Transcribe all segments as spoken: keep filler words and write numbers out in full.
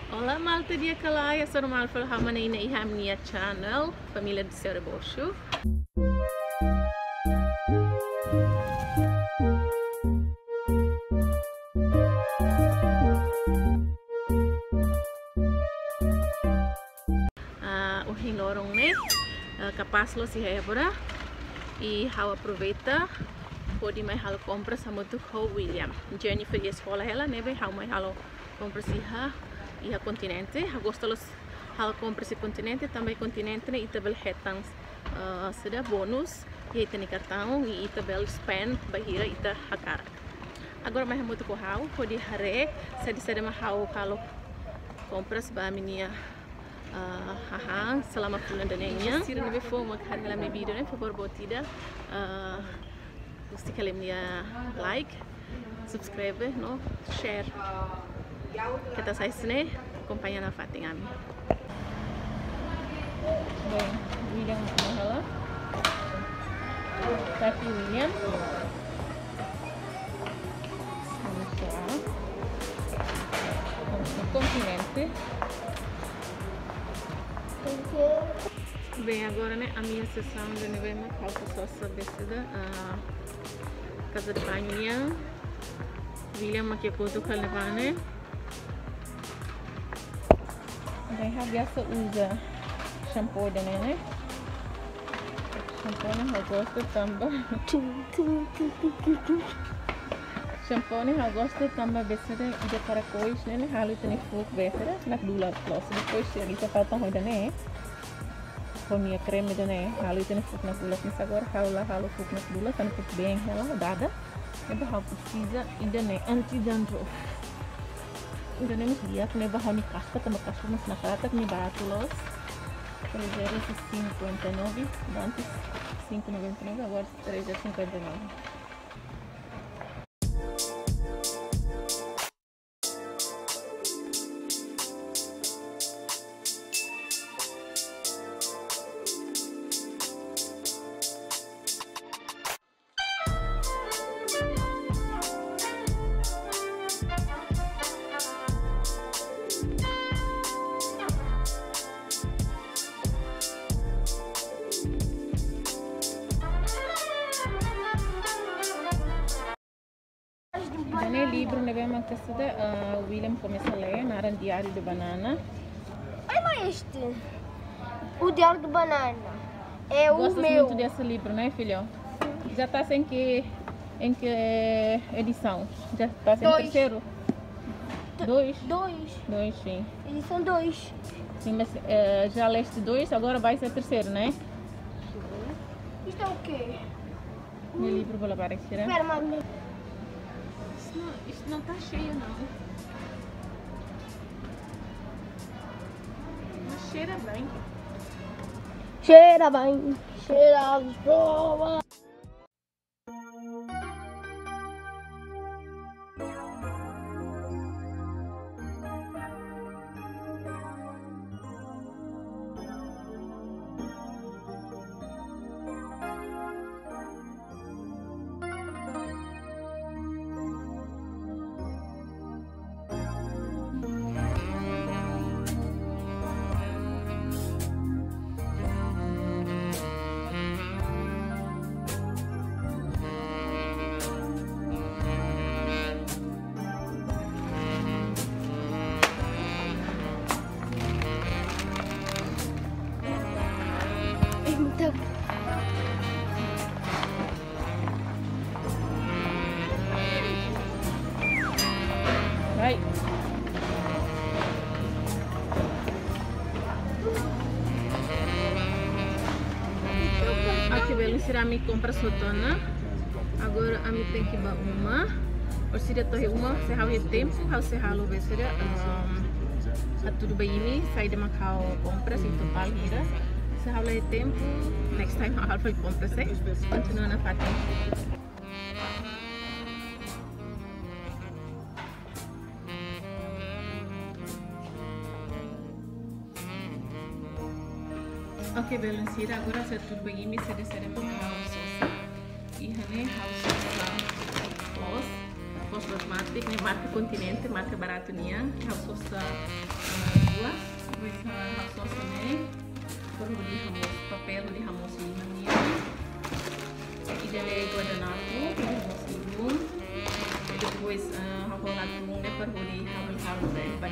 Olá, malta di'ak ka lae, hasoru malu fali ha'u mai iha ami-nia channel, Família do Seu Rebocho. Ah, ohin loron ne'e, ah, kapás loos iha Évora, i ha'u aproveita hodi mai halo kompras hamutuk ho William. Jennifer iha eskola hela, ne'ebé ha'u mai halo kompras iha, iha Continente. Ha'u gosta loos halo kompras iha Continente, tanba iha Continente ne'e ita bele hetan, eh, saida, bónus iha ita-nia kartaun, i ita bele spend bainhira ita hakarak. Agora mai hamutuk ho ha'u hodi haree saida-saida mak ha'u halo kompras ba ami-nia, eh, hahán selama fulan ida-ne'e nian. Sira ne'ebé foin mak haree hela ami-nia vídeo ne'e, favór boot ida, eh, husik hela ami-nia like, subscribe no share. Keta sai sini, akompaña nafatin ami. Bem, William mai hela. Tapi William. Vamos lá. Vamos no Continente. Bem, agora ne'e ami iha sesaun ida ne'ebé mak ha'u sosa ba saida, ah, casa de banho nian. William mak iha kotuk hela ne'ebá ne'e. Bem, ha'u biasa uza shampoo ida-ne'e, ne'e. Shampoo ne'e ha'u gosta tanba. Shampoo ne'e ha'u gosta tanba ba saida, ida para kois ne'e, ne'e halo ita-nia fuuk ba saida, nakdula loos. Depois ita falta ho ida-ne'e. Ho nia kreme ida-ne'e, halo ita-nia fuuk nakdula, mas agora ha'u la halo fuuk nakdula, tanba fuuk been hela, dada. Ne'ebé ha'u presiza ida-ne'e, anti dandruff. Ida-ne'e mós di'ak, ne'ebé ha'u-nia kaspa, tanba kaspa mós nakata, ne'e baratu loos. Três euros e cinquenta e nove, antes cinco e noventa e nove, agora três euros e cinquenta e nove. Ida-ne'e livru ne'ebé mak saida, ah, William komesa lee, naran Diário de Banana. Ai, mas este, o Diário de Banana é o meu. Gostas muito desse livro, né, filho? Já estás em que, em que edição? Já estás em terceiro? Dois. Dois? Dois. Dois, sim. Edição dois. Sim, mas, eh, já leste dois, agora vai ser terceiro, né? Isto é o quê? Meu livro vou lavar aqui, né? Espera, mami. Isto não, isto não tá cheio, não. Mas cheira bem. Cheira bem. Cheira boa. Vai. Oke, belun sira, ami kompras hotu ona. Agora ami tenke bá uma. Orsida to'o iha uma, se ha'u iha tempu, ha'u sei halo ba saida, ehm, hatudu ba imi saida mak ha'u kompras iha totál hira. Se ha'u la iha tempu, next time ha'u halo fali kompras, eh. Kontinua nafatin. Oke, belun sira, agora ha'u hatudu ba imi saida-saida mak ha'u sosa. Iha ne'e ha'u sosa foos, foos basmati, ne'e marka Continente, marka baratu nian. Ha'u sosa, eh,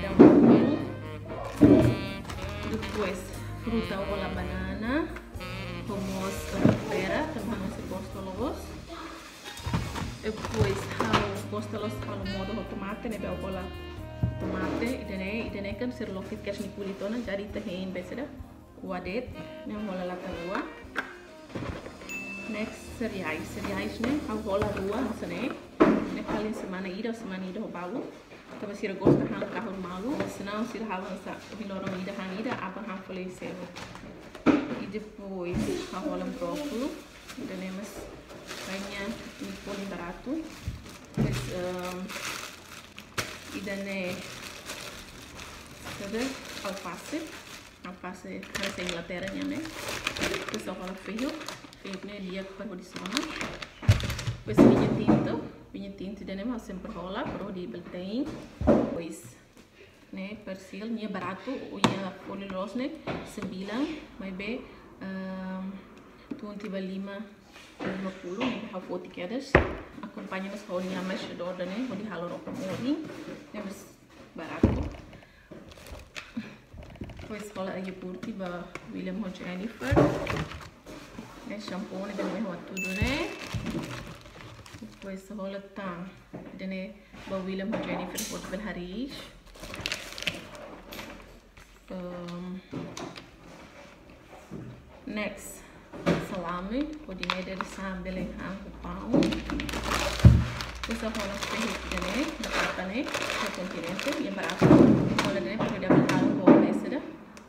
Dá um pouquinho. Depois, fruta, ha'u hola banana, ho mós, eh, pera, tanba ha'u gosta loos. Depois, ha'u gosta loos halo modo ho tomate, ne'ebé ha'u hola tomate, ida-ne'e, ida-ne'e kan sira loke kedas nia kulit ona, jadi ita hein beseda. Wadet, ne'e hola lata rua. Next, sereais. Sereais ne'e, ha'u hola rua, hanesan ne'e. Ne'e paling semana ida, semana ida ho balu. Tanba sira gosta han kahur malu, senão sira halo hanesan, ohin loron ida han ida, aban han fali seluk. E depois, ha'u hola brókolu. Ida-ne'e mós, kayaknya nia folin baratu. Terus, ehm, ida-ne'e, sabe, alfase. Alfase, hanesan Inglaterra nian ne'e. Depois ha'u hola fehuk, fehuk ne'e di'ak para hodi sona. Depois vinho tinto, vinho tinto ida-ne'e ha'u sempre hola, para hodi bele tein. Depois, ne'e, persil, nia baratu, o nia folin loos ne'e, sembilan, maibé, ehm, tun tiha ba lima, lima puluh, ne'e ha'u foti kedas. Akompaña mós ho nia mexedora ne'e, hodi halo rokon morin, ne'e mós baratu. Depois hola iogurte ba William ho Jennifer. Ne'e shampoo ne'e bele hola tudo ne'e. Depois hola tan, ida-ne'e ba William ho Jennifer hodi bele hariis. Ehm, next, salame, hodi ne'e de'it sira bele han ho paun. Depois ha'u hola fehuk ida-ne'e, batata ne'e, ho kontinente, nia baratu. Hola ida-ne'e para hodi halo ho beseda,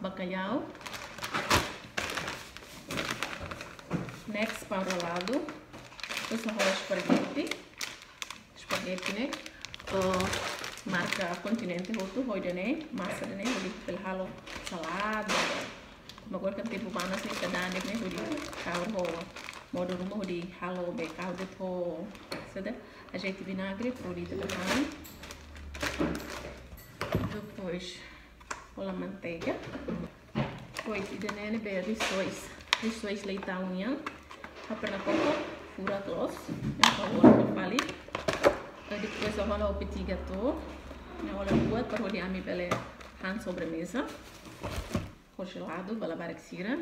bacalhau. Next, paun roladu. Depois ha'u hola spaghetti. Spaghetti ne'e, eh, marka kontinente hotu, ho ida-ne'e, masa ida-ne'e, hodi bele halo salada. Agora kan tempu panas ne'e, ita dada ne'e, hodi kahur ho modo ruma, hodi halo be kahur de'it ho, saida, azeite, vinagre, para hodi ita bele han. Depois, hola manteiga. Depois, ida-ne'e ne'ebé rissóis. Rissóis leitaun nian. Ha'u pernah koko, furak loos. Ne'e ha'u hola fali. Eh, depois ha'u hola o petit gâteau. Ne'e hola buat para hodi ami bele han sobremeza. Konjeladu, ba labarik sira.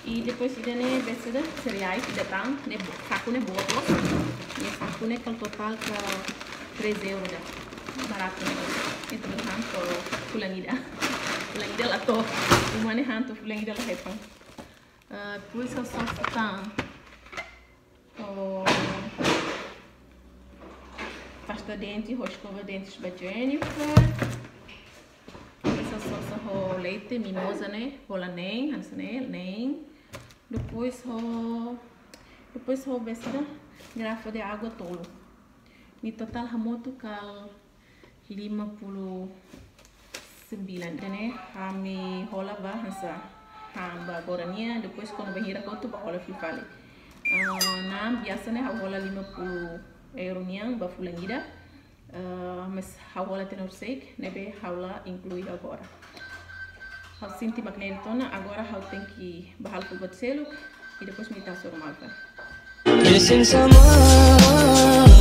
E depois ida-ne'e beseda sereais, ida tan, ne'e bo-, saku ne'e boot loos. Ne'e saku ne'e kala totál ka três euro ida. Baratu ne'e. Entaun han to'o fulan ida. Fulan ida la to'o. Uma ne'e han to'o fulan ida la hetan. Ah, depois ha'u sosa tan. Oh, pasta dente, ho eskova dentes ba Jennifer. Depois ha'u sosa ho leite mimosa ne'e, hola neen, hanesan ne'e, neen. Depois ho, depois ho beseda garrafa de água tolu. Nia totál hamutuk kala lima puluh sembilan. Ida-ne'e ami hola ba hanesan han ba agora nian, depois kuandu bainhira kotu bá hola fali fali. Ah, ne'e biasa ne'e ha'u hola lima puluh euro nian ba fulan ida. Ah, mas ha'u hola tinan horiseik, ne'ebé ha'u la inklui agora. Ha'u sente mak ne'e de'it ona, agora ha'u tenke bá halo fubá seluk, e depois mak ita hasoru malu fali. Licença, amor.